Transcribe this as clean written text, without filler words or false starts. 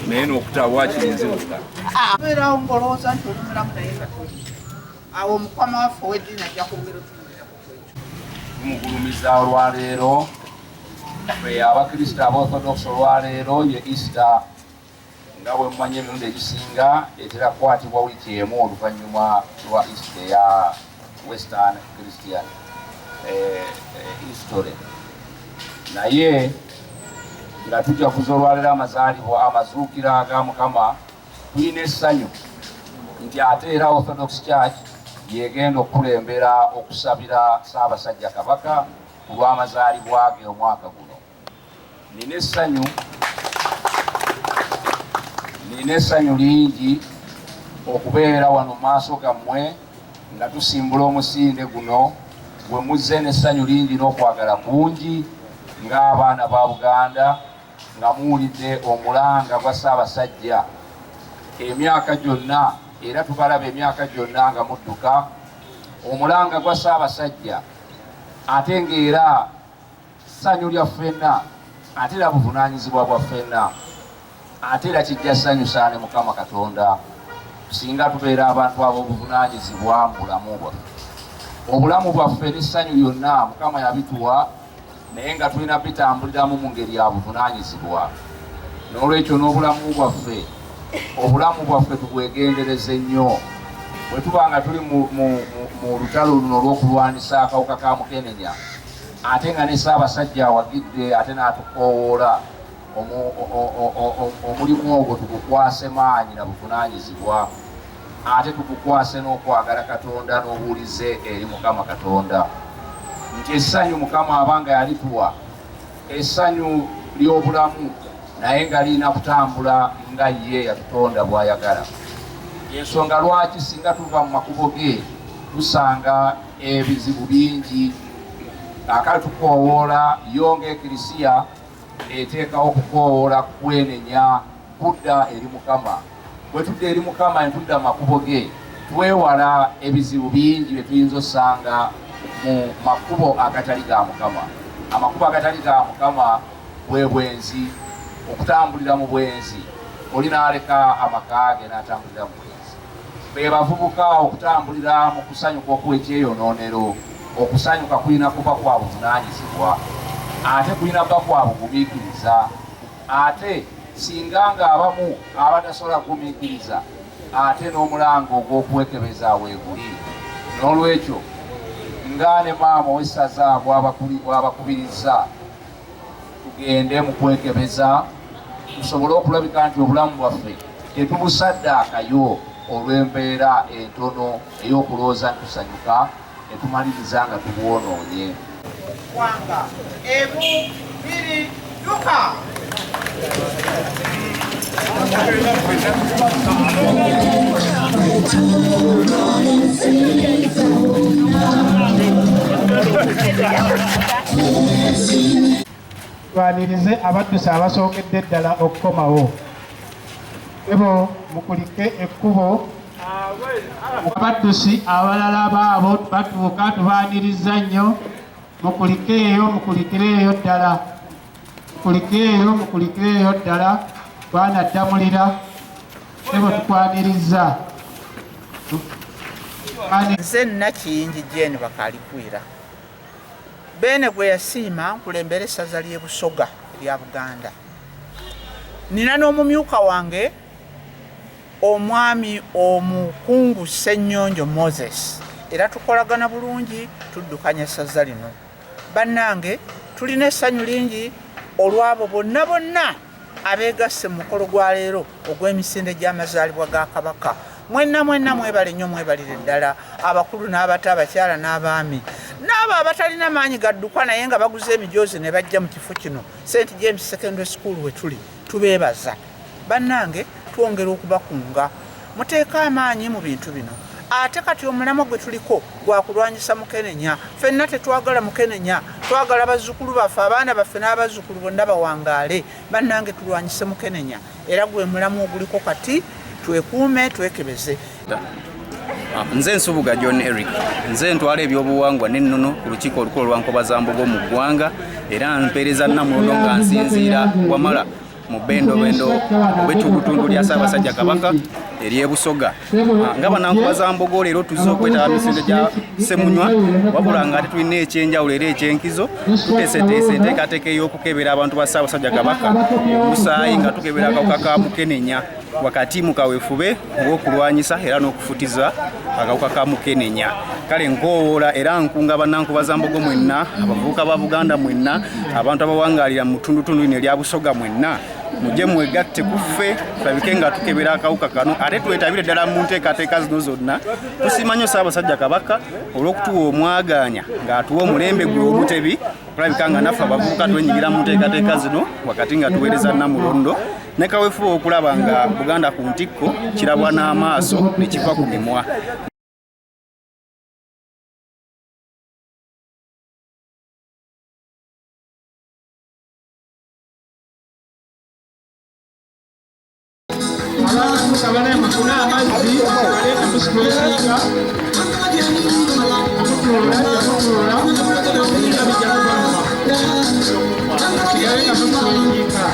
Naye nokuta wakiri nziruka abeerawo ng'olowooza nti oli mulamu naye nga toli awo mukama waffe ow'eddiini ajja kwongera otuwulirako kwekyo. Tumugulumiza olwaleero ffe Abakristo Abaorthodox olwaleero ye Easter nga bwe mumanyi emirundi egisinga etera kukwatibwa wiiki emu oluvannyuma lwa Easter eya Western Christian eh, eh, history naye nga tujaguza olwaleero amazaalibwa amazuukira ga Mukama tulina essanyu nti ate era Orthodox Church yegenda okukulembera okusabira Ssaabasajja Kabaka ku lw'amazaalibwa ge omwaka guno. Nina essanyu nina essanyu lingi okubeera wano mu maaso gammwe nga tusimbula omusinde guno gwe muzze n'essanyu lingi n'okwagala kungi ng'abaana ba Buganda nga muwulidde omulanga gwa Ssaabasajja emyaka gyonna era tubalaba emyaka gyonna nga mudduka omulanga gwa Ssaabasajja ate ng'era ssanyu lya ffenna ate era buvunaanyizibwa bwa ffenna ate era kijja ssanyusa ne Mukama Katonda singa tubeera abantu ab'obuvunaanyizibwa mu bulamu bwaffe. Obulamu bwaffe n'essanyu lyonna Mukama yabituwa naye nga tulina bitambuliramu mu ngeri ya buvunaanyizibwa. N'olwekyo n'obulamu bwaffe, obulamu bwaffe tubwegendereze nnyo. Bwe tuba nga tuli mu, mu, mu, mu lutalo luno olw'okulwanisa akawuka ka mukenenya ate nga ne Ssaabasajja awagidde ate n'atukoowoola omulimu ogwo tugukwase maanyi na buvunaanyizibwa ate tugukwase n'okwagala Katonda n'obuwulize eri Mukama Katonda nti essanyu Mukama aba nga yalituwa essanyu ly'obulamu naye nga lirina kutambula nga ye yatutonda bw'ayagala. Ensonga lwaki singa tuva mu makubo ge tusanga ebizibu bingi. Kaakati tukoowoola yo ng'Ekirisiya eteekawo okukoowoola kwenenya kudda eri Mukama. Bwe tudda eri Mukama ne tudda mu makubo ge, twewala ebizibu bingi bye tuyinza osanga mu makubo agatali ga Mukama. Amakubo agatali ga Mukama bwe bwenzi, okutambulira mu bwenzi, oli n'aleka amaka ge n'atambulira mu bwenzi. Be bavubuka okutambulira mu kusanyuka okw'ekyeyonoonero. Okusanyuka kulina kuba kwa buvunaanyizibwa, ate kulina kuba kwa bugumiikiriza. Ate singa ng'abamu abatasobola kugumiikiriza, ate n'omulanga ogw'okwekebeza weeguli. N'olwekyo nga ne maama ow'essaza bw'abakubirizza, tugende mu kwekebeza tusobole okulabika nti obulamu bwaffe tetubusaddaakayo olw'embeera entono ey'okulowooza nti tusanyuka ne tumaliriza nga tubwonoonye. Ggwanga emu bbiri dduka! Twanirize abaddusi abasookedde ddala okukomawo. Ssebo mukulike ekkubo. Abaddusi abalala baabo batuuka tubaanirizza nnyo. Mukulikeeyo mukulikireeyo ddala. Mukulikeeyo mukulikireeyo ddala. Bwana Ddamulira ssebo tukwanirizza. Nze Nakiyingi Jane Bakalikwira. Beene gwe yasiima nkulembere essaza ly'e Busoga erya Buganda. Nina n'omumyuka wange Omwami Omukungu Ssennyonjo Moses era tukolagana bulungi tuddukanya essaza lino. Bannange tulina essanyu lingi olw'abo bonna bonna abeegasse mu mukolo gwa leero ogw'emisinde gy'amazaalibwa ga Kabaka. Mwenna mwenna mwebale nnyo mwebalire ddala, abakulu n'abato, abakyala n'abaami, n'abo abatalina maanyi gadduka naye nga baguze emijoozi ne bajja mu kifo kino St James Secondary School we tuli, tubeebaza. Bannange twongera okubakunga muteeke amaanyi mu bintu bino. Ate kati omulamwa gwe tuliko gwa kulwanyisa mukenenya. Ffenna tetwagala mukenenya, twagala bazzukulu baffe, abaana baffe n'abazzukulu bonna bawangaale. Bannange tulwanyise mukenenya era gwe mulamwa oguliko kati, twekuume, twekebeze. Ah, nze Nsubuga John Eric, nze ntwala ebyobuwangwa n'ennono ku lukiiko olukulu olwa Nkobazambogo mu ggwanga era mpeereza Nnamulondo nga nsinziira Wamala mu bendobendo obw'ettundutundu lya Ssaabasajja Kabaka ery'e Busoga. Ah, nga Banankobazambogo leero tuzze okwetaba misinde gya Ssemunywa, wabula nga ate tulina ekyenjawulo era ekyenkizo, tuteeseteese enteekateeka ey'okukebera abantu ba Ssaabasajja Kabaka omusaayi nga tukebera akawuka ka mukenenya wakati mu kaweefube ow'okulwanyisa era n'okufutiza akawuka ka mukenenya. Kale nkoowoola era nkunga Banankobazambogo mwenna, abavubuka ba Buganda mwenna, abantu abawangaalira mu ttundutundu lino erya Busoga mwenna, mujje mwegatte ku ffe tulabike nga tukebera akawuka kano ate twetabire ddala mu nteekateeka zino zonna. Tusiima nnyo Ssaabasajja Kabaka olw'okutuwa omwagaanya ng'atuwa omulembe gwe Omutebi okulabika nga naffe abavubuka twenyigira mu nteekateeka zino wakati nga tuweereza Nnamulondo ne kaweefube okulaba nga Buganda ku ntikko kirabwa n'amaaso ne kiva ku mimwa. Abantu nga bane mufune amazzi mugale nga musitwesinga mutuula temutuula ebintu bijja kubaluma musigale nga musitwesinga.